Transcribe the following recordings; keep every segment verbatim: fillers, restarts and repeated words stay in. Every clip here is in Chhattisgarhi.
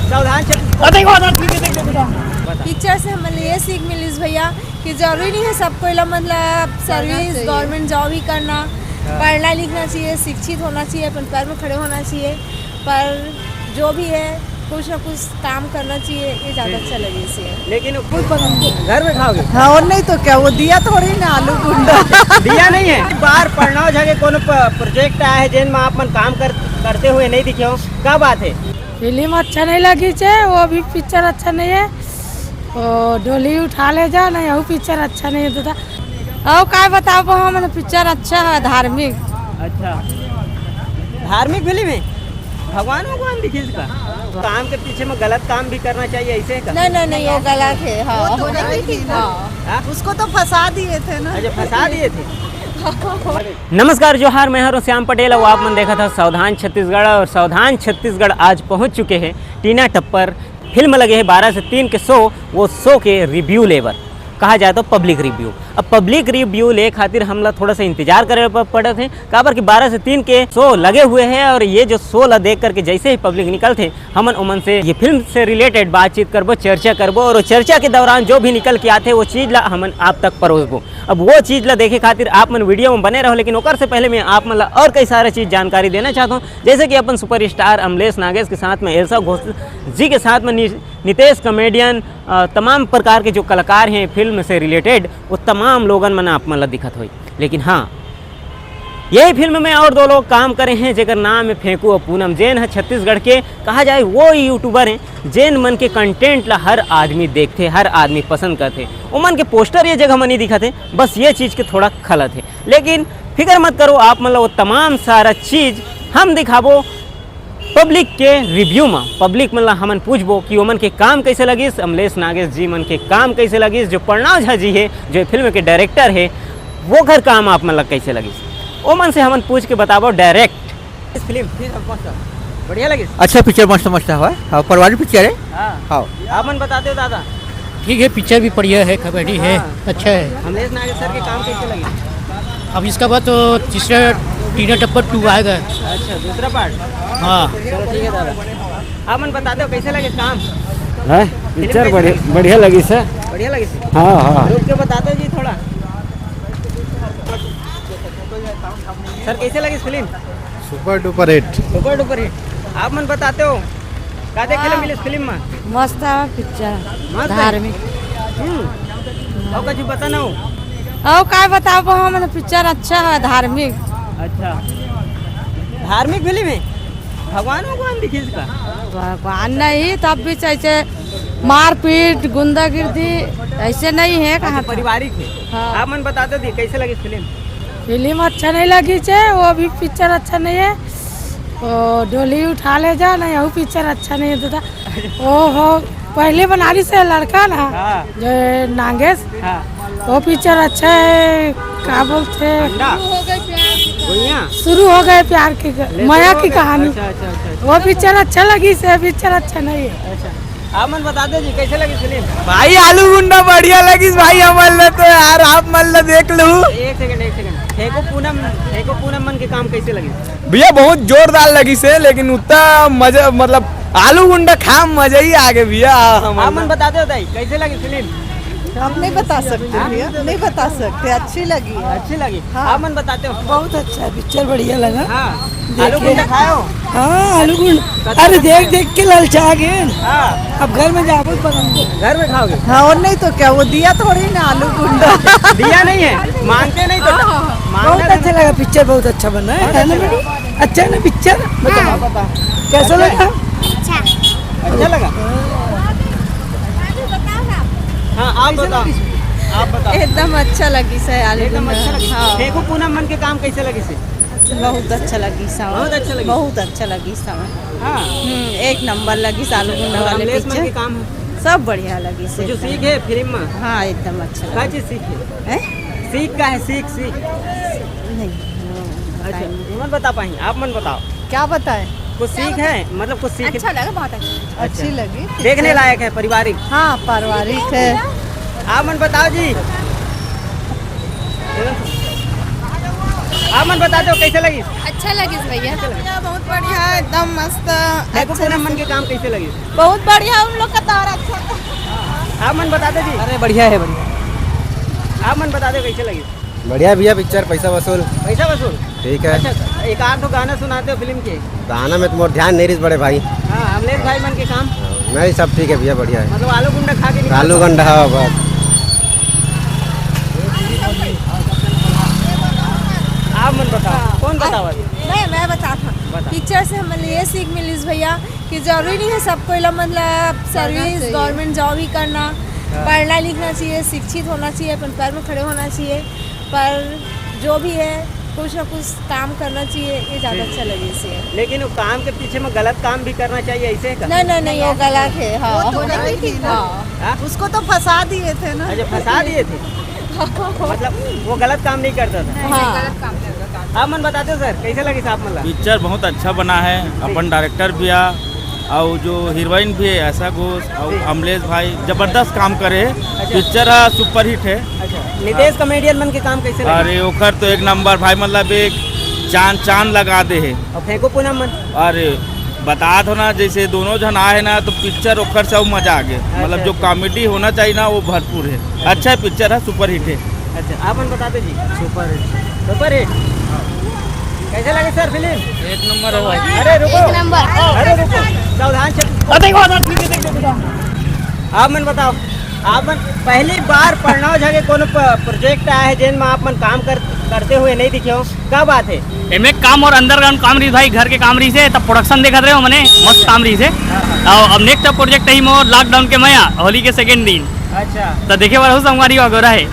सावधान छत्तीसगढ़। देखो, देखो, देखो, देखो। पिक्चर से हमन ला ये सीख मिलिस भैया कि जरूरी नहीं है सबको ला मतलब सर्विस, गवर्नमेंट जॉब ही करना। पढ़ना लिखना चाहिए, शिक्षित होना चाहिए, अपन पैर में खड़े होना चाहिए। पर जो भी है, कुछ ना कुछ काम करना चाहिए, ये ज्यादा अच्छा लगे इसे। लेकिन घर में खाओगे? हाँ, और नहीं तो क्या, वो दिया थोड़ी ना, आलू गुंडा। दिया नहीं है। बार पढ़ना हो जाके कोनो प्रोजेक्ट आया है जेन में आप मन काम कर, करते हुए नहीं दिखे हो, क्या बात है? फिल्म अच्छा नहीं लगी छे, वो भी पिक्चर अच्छा नहीं है। ओ, डोली उठा ले जा, नहीं, वो पिक्चर अच्छा नहीं है दादा। और काय बताबो हम, पिक्चर अच्छा है, धार्मिक। अच्छा, धार्मिक फिल्म है। भगवान भगवान दिखिस का? काम के पीछे में गलत काम भी करना चाहिए, ऐसे का? नहीं, नहीं, नहीं, वो गलत है। हाँ, वो तो गलत है। हाँ? उसको तो फंसा दिए थे ना। अच्छा, फंसा दिए थे। नमस्कार, जोहार, मैं हूं श्याम पटेल और आप मन देखत हव सावधान छत्तीसगढ़। और सावधान छत्तीसगढ़ आज पहुंच चुके हैं टीना टप्पर फिल्म लगे है बारह से तीन के शो, वो शो के रिव्यू लेबर, कहा जाए तो पब्लिक रिव्यू। अब पब्लिक रिव्यू ले खातिर हमला थोड़ा सा इंतजार करे प-, पड़त है, काबर कि बारह से तीन के शो लगे हुए हैं और ये जो शो ला देख करके जैसे ही पब्लिक निकलथे, हमन ओमन से ये फिल्म से रिलेटेड बातचीत करबो, चर्चा करबो और वो चर्चा के दौरान जो भी निकल के आथे, वो चीज ला हमन आप तक परोसबो। अब वो चीज ला देखे खातिर आप मन वीडियो में बने रहो, लेकिन ओकर से पहले मैं आप मन ला और कई सारा चीज जानकारी देना चाहता हूँ, जैसे कि अपन सुपरस्टार अमलेश नागेश के साथ में एल्सा घोष जी के साथ में नि-, नितेश कॉमेडियन, अ, तमाम प्रकार के जो कलाकार हैं फिल्म से रिलेटेड, वो तमाम लोगन मन आप मन ला दिखत होई। लेकिन हाँ, यही फिल्म में और दो लोग काम करे हैं, जेकर नाम है फेंकू और पूनम, जेन ह छत्तीसगढ़ के कहा जाए वो यूट्यूबर हैं, जेन मन के कंटेंट ला हर आदमी देखथे, हर आदमी पसंद करथे। ओमन के पोस्टर ये जगह म नहीं दिखत है, बस ये चीज के थोड़ा खलत है। लेकिन फिकर मत करो, आप मन ला वो तमाम सारा चीज हम दिखाबो पब्लिक के रिव्यू म। पब्लिक मन ला हमन पूछबो कि ओमन के काम कैसे लगिस, अमलेश नागेश जी मन के काम कैसे लगिस, जो प्रणव झा जी है, जो फिल्म के डायरेक्टर है, वो घर काम आप मन ला कैसे लगिस, ओमन से हमन पूछ के बताबो डायरेक्ट। इस फिल्म फिर अब मस्त, बढ़िया लगिस। अच्छा पिक्चर मस्त मस्त है, हाँ, पारिवारिक पिक्चर है। हाँ। हाँ। आप मन बताते हो दादा। ठीक है, पिक्चर भी बढ़िया है, कॉमेडी है, हाँ। अच्छा है। अमलेश नागेश सर के काम कैसे लगे? अब इसका बाद तो तीसरा टीना टप्पर टू आएगा। अच्छा, दूसरा पार्ट। हाँ। चलो ठीक है दादा, आप मन बताते हो कैसे लगे काम? हाँ, पिक्चर बढ़िया, बढ़िया लगिस। बढ़िया लगिस। हाँ, हाँ। रुक के बताते हो जी थोड़ा। सर, कैसे लगिस film? Super duper hit. Super duper hit. आप मन बताते हो, का देखे ले मिलिस फिल्म में? मस्त है पिक्चर, मस्त है। धार्मिक। हम्म। और कुछ बताना हो? और का बताबो हम, पिक्चर अच्छा है, धार्मिक। अच्छा, धार्मिक फिल्म है। भगवान भगवान दिखिस का? भगवान नहीं, तब भी ऐसे मारपीट, गुंडागर्दी ऐसे नहीं है। अच्छा, कहाँ पारिवारिक है। हाँ। आप मन बताते दी कैसे लगिस फिल्म? फिल्म अच्छा नहीं लगिस है, वो भी पिक्चर अच्छा नहीं है। वो डोली उठा ले जा, नहीं, वो पिक्चर अच्छा नहीं है दादा। ओहो, पहले बनारस से लड़का ना, हाँ। जो नागेश, हाँ। वो पिक्चर अच्छा है, का बोलते हैं? अंडा? भुइयां? शुरू हो गए प्यार की क-, ले, मया शुरू हो की गए। कहानी। अच्छा, अच्छा, अच्छा, अच्छा। वो पिक्चर अच्छा लगिस है, पिक्चर अच्छा नहीं है। अच्छा। आप मन बता दो जी, कैसे लगिस फिल्म? भाई, आलू गुंडा बढ़िया लगिस भाई, हमन ल तो यार, आप मन ल देख लू। एक सेकंड, एक सेकंड। फेंको पूनम, फेंको पूनम मन के काम कैसे लगिस? भैया, बहुत जोरदार लगिस है, लेकिन उतना मजा, मतलब, आलू गुंडा खा मजा ही आ गए भैया। हमन आप मन बता दो दाई, कैसे लगिस फिल्म? हम नहीं बता सकते भैया, नहीं बता सकते। अच्छी लगी है। अच्छी लगी। हाँ। आप मन बताते हो? बहुत अच्छा है, पिक्चर बढ़िया लगा। हाँ। देखे। आलू गुंडा खाए हो? हाँ, आलू गुंडा। अरे, देख देख के ललचा गए। हाँ। अब घर में जाके बनाऊंगा। घर में खाओगे? हाँ, और नहीं तो क्या, वो दिया थोड़ी ना आलू गुंडा। दिया नहीं है, मांगते नहीं तो। हाँ, हाँ, हाँ। मांगना बहुत नहीं। अच्छा लगा, पिक्चर बहुत अच्छा बना है, बहुत है ना अच्छा बेटी? लगा। अच्छा है ना पिक्चर? बताओ। हाँ। कैसा अच्छा है। लगा? अच्छा। अच्छा लगा? हाँ, आप बताओ। आप बताओ। एकदम अच्छा लगिस है आलू एकदम गुंडा। अच्छा लगिस। हाँ। फेंकू पूनम मन के काम कैसे लगिस? बहुत अच्छा लगिस। बहुत अच्छा लगिस। बहुत अच्छा लगिस। हाँ। हम्म, एक नंबर लगिस आलू गुंडा और वाले अमलेश मन पिक्चर। के काम है। सब बढ़िया लगिस कुछ एकदम। सीख है फिल्म में? हाँ, एकदम अच्छा का लगिस। चीज सीख है? हैं? सीख का है, सीख, सीख। नहीं, वो अच्छा, बताएं नहीं। ये मत बता पाएंगे, आप मन बताओ। क्या बताएं? कुछ सीख है, मतलब कुछ सीख। अच्छा लगा, बहुत अच्छा। अच्छा। अच्छी लगी। देखने लायक है, पारिवारिक। हाँ, पारिवारिक है। आप मन बताओ जी। आप मन बताते हो कैसे लगी? अच्छा लगिस भैया। भैया बहुत बढ़िया, एकदम मस्त। देखो अच्छा पूनम मन के काम कैसे लगिस? बहुत बढ़िया, उन लोग का तो और अच्छा। आप मन बता दो जी। अरे बढ़िया है, बढ़िया। आप मन बता दो कैसे लगिस? बढ़िया भैया, पिक्चर पैसा वसूल। पैसा वसूल। ठीक है। अच्छा, एक आध तो गाना सुनाते हो फिल्म के। गाना में तो मोर ध्यान नहीं रहिस बड़े भाई। हाँ, अमलेश भाई मन के काम। नहीं, सब ठीक है भैया, बढ़िया है। मतलब आलू गुंडा खा के निकाल आलू दो। गुंडा, हाँ, बस। आप मन बताओ, कौन बताओ अभी? मैं मैं बता था। बता। पिक्चर से हमन ये सीख मिलिस भैया कि जरूरी नहीं है सबको इला मतलब सर्विस, चाहिए। गवर्नमेंट जॉब ही करना। हाँ। पढ़ना लिखना चाहिए, शिक्षित होना चाहिए, अपन पैर में खड़े होना चाहिए। पर जो भी है, कुछ ना कुछ काम करना चाहिए, ये ज्यादा जी। अच्छा लगे इसे। लेकिन वो काम के पीछे में गलत काम भी करना चाहिए, ऐसे है का? नहीं नहीं नहीं, वो गलत है। हाँ। वो तो गलत ही थी ना। हाँ। हाँ? उसको तो फंसा दिए थे ना। अच्छा, फंसा दिए थे। मतलब वो गलत काम नहीं करता था। हाँ। आप मन बताते हो सर, कैसे लगिस आप मन ला? पिक्चर बहुत अच्छा बना है। अपन डायरेक्टर भी आ, और जो हीरोइन भी है आशा घोष और जी। अमलेश भाई, जबरदस्त काम करे है। अच्छा। पिक्चर हा सुपरहिट है। अच्छा, नितेश कॉमेडियन मन के काम कैसे लगे? अरे ओकर तो एक नंबर भाई, मतलब एक चांद चांद लगा दे है। और फेंकू पूनम मन? अरे बता दो ना, जैसे दोनों जन आए ना तो पिक्चर ओकर से और मजा आ गया। अच्छा, मतलब जो अच्छा। कॉमेडी होना चाहिए ना वो भरपूर है। अच्छा। अच्छा पिक्चर है, सुपरहिट है। अच्छा, आप मन बता दो जी। सुपरहिट। सुपरहिट। कैसे लगे सर फिल्म? एक नंबर है भाई। अरे रुको। एक नंबर। अरे रुको। सावधान से। अरे देखो, अरे ठीक है, देखो, देखो। आप मन बताओ, आप मन पहली बार प्रणव झा के कोनो प-, प्रोजेक्ट आए है जेन में आप मन काम कर, करते हुए नहीं दिखे हो, का बात है? एमे काम और अंडरग्राउंड काम रही भाई, घर के काम रही से, तब प्रोडक्शन देखत रहे हो मने, मस्त काम रही से। हाँ, हाँ। और अब नेक्स्ट प्रोजेक्ट है मोर लॉकडाउन के मया, होली के सेकंड दिन। अच्छा। तो देखे वाला हो संगवारी वगैरह है।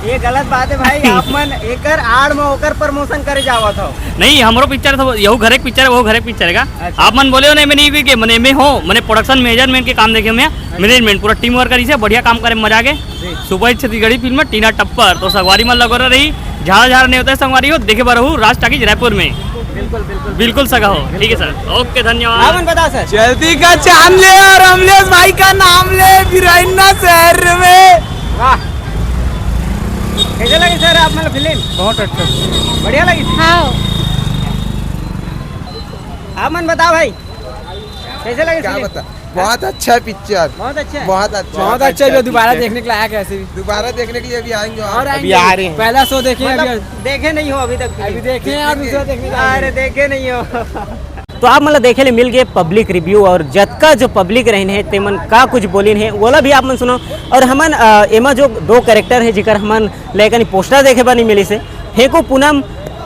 ये गलत बात है भाई, आप मन एकर आड़ में ओकर प्रमोशन करे जावत हो। नहीं, हमरो पिक्चर तो यहू घरे के पिक्चर है, वो घरे के पिक्चर है का? अच्छा। आप मन बोले हो ना, मैं नहीं के मने मैं हो, मने प्रोडक्शन मैनेजमेंट के काम देखे मैं, मैनेजमेंट पूरा टीम वर्क करी से बढ़िया काम करे, मजा आ गए। जी। सुपर हिट छत्तीसगढ़ी फिल्म में टीना टप्पर, तो संगवारी मन लगो रही, झाड़ा झाड़ा नहीं होता है संगवारी हो, देखे बर रहू राज टाकीज रायपुर में। बिल्कुल, बिल्कुल। बिल्कुल सगा हो, ठीक है सर, ओके, धन्यवाद। आप मन बताओ सर। जल्दी का चांद ले और अमलेश भाई का नाम ले, बिरैना शहर में। वाह, कैसे लगी सर आप मतलब फिल्म? बहुत अच्छा। बढ़िया लगी थी? हाँ। आप मन बताओ भाई, कैसे लगी क्या फिल्म? बता, बहुत अच्छा है पिक्चर। बहुत अच्छा है? बहुत अच्छा, बहुत अच्छा है, दोबारा देखने के लायक है ऐसे भी। दोबारा देखने के लिए अभी आएंगे और और अभी आएंगे। आ रहे हैं। पहला शो देखे हैं मतलब अभी। देखे नहीं हो अभी तक फिल्म? अभी देखे हैं और दूसरा देखने जाएंगे। अरे देखे नहीं हो। तो आप मतलब देखे ले मिल गए पब्लिक रिव्यू और जतका जो पब्लिक रहिन है तेमन का कुछ बोलिन है, वोला भी आप मन सुनो। और हमन, अ, एमा जो दो कैरेक्टर है जिकर हमन लेकिन पोस्टर देखे बर नहीं मिलिस हे। फेंकू पूनम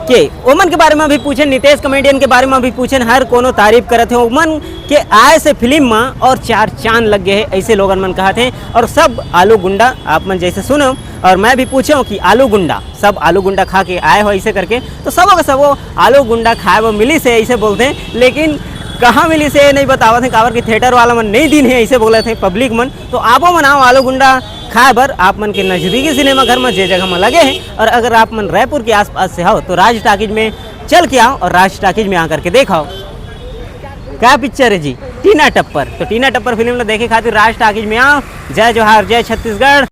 के, ओमन के बारे में भी पूछेन, नितेश कॉमेडियन के बारे में भी पूछेन, हर कोनो तारीफ करत हे। ओमन के आए से फिल्म में और चार चांद लग गए हे, ऐसे लोगन मन कहत हे। और सब आलू गुंडा, आप मन जैसे सुनो और मैं भी पूछे हूँ कि आलू गुंडा, सब आलू गुंडा खा के आए हो ऐसे करके, तो सबो के सबो आलू गुंडा खाए बर मिलिस हे ऐसे बोलते हैं, लेकिन कहाँ मिलिस हे नहीं बतावत हे, काबर कि थिएटर वाला मन नहीं दीन हे ऐसे बोलत हे पब्लिक मन। तो आपो मन आओ आलू गुंडा खाए बर आप मन के नजदीकी सिनेमा घर में जे जगह में लगे हे। और अगर आप मन रायपुर के आसपास से हो तो राज टाकीज में चल के आओ और राज टाकीज में आकर के देखाओ। क्या पिक्चर है जी? टीना टप्पर। तो टीना टप्पर फिल्म ला देखे खातिर राज टाकीज में आओ। जय जोहार, जय छत्तीसगढ़।